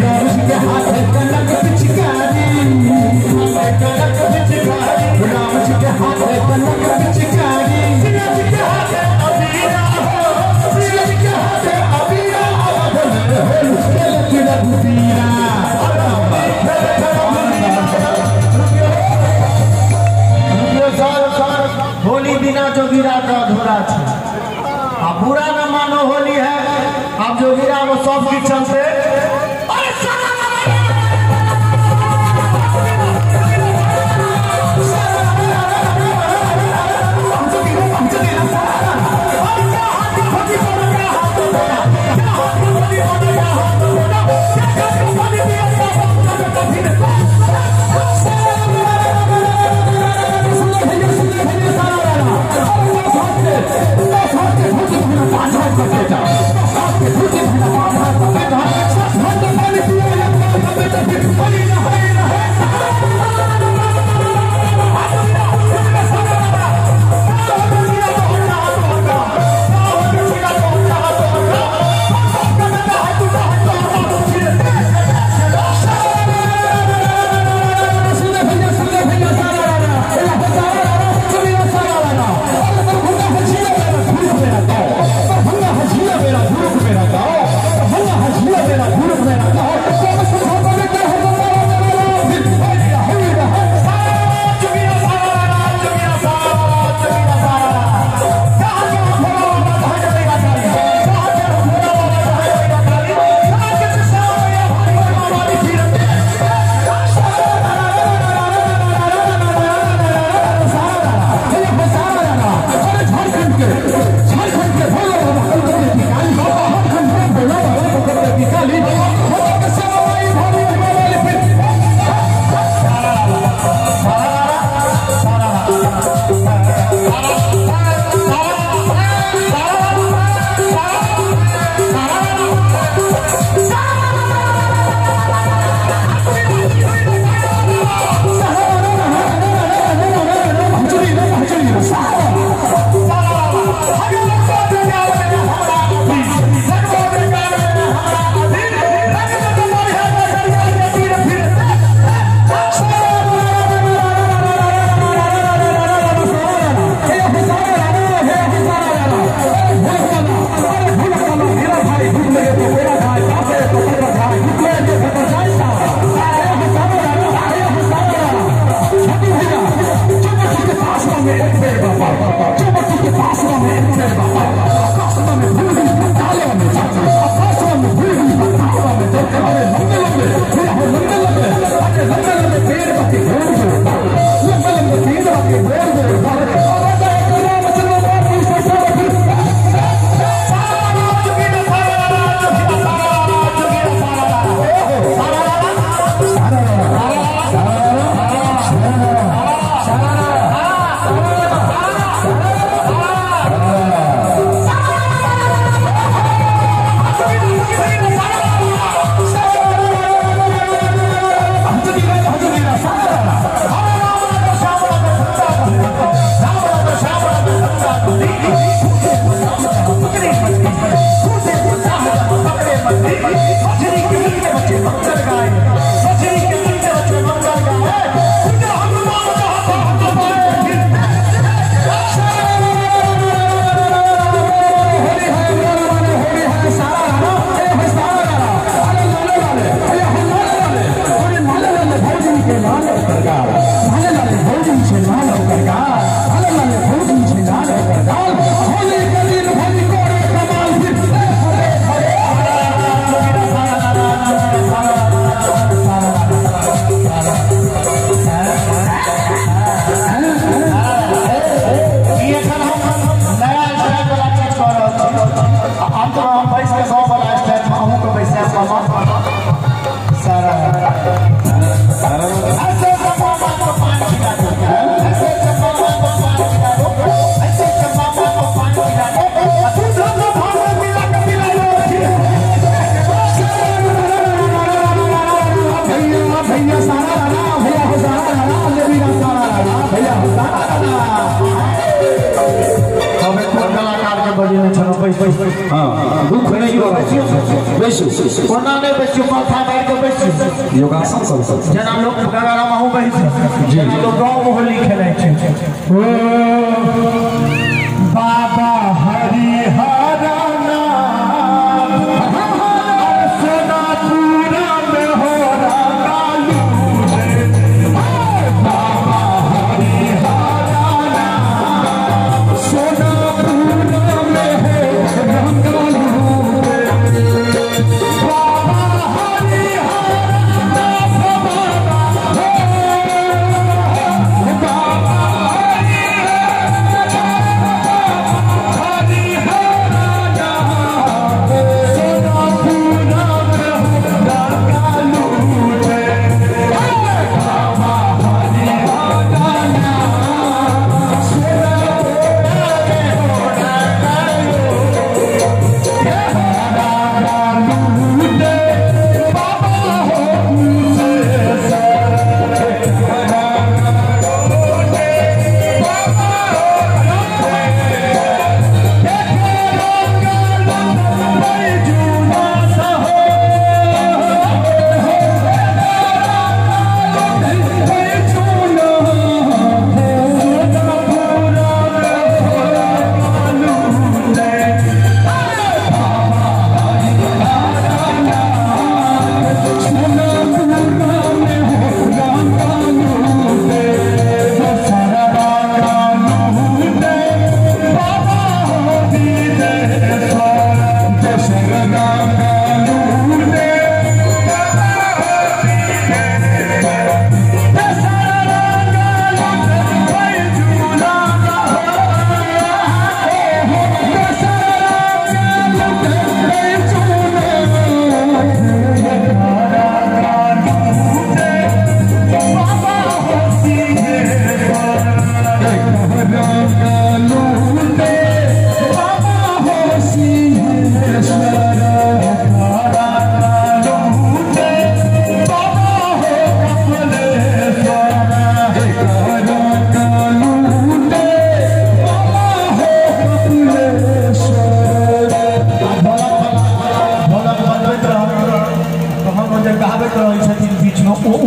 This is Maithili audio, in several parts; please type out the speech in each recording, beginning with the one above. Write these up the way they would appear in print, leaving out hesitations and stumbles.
राम जी के हाथ कनक पिचकारी, कनक पिचकारी, राम जी के हाथ कनक पिचकारी, सिया जी के हाथ अबीरा हो, सिया जी के हाथ अबीरा, अवध में होली खेलत रघुबीरा। होली बिना जोगिरा का अधूरा है। आप बुरा न मानो होली है, आप जोगिरा में सब की चलते। दुख नहीं। बैसू। कोना नहि बैसू, माथा मारि के बैसू। योगासन सब जेना लोक गगरा महू बैसू, जेना लोक गाँव में होली खेलै छै। ओ बाबा हरिहर सोनापुरा में हो रंगालू। बाबा हरिहर सोनापुरा में हो रंगालू। बाबा हरिहर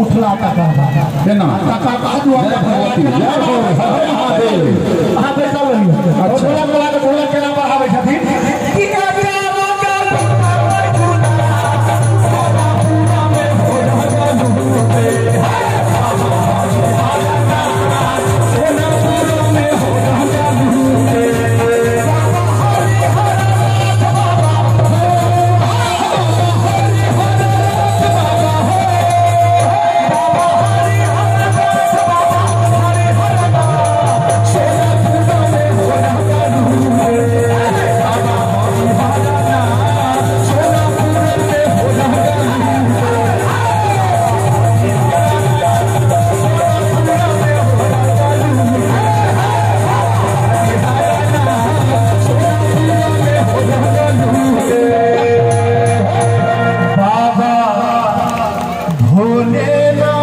उठला बाबा भोलेनाथ।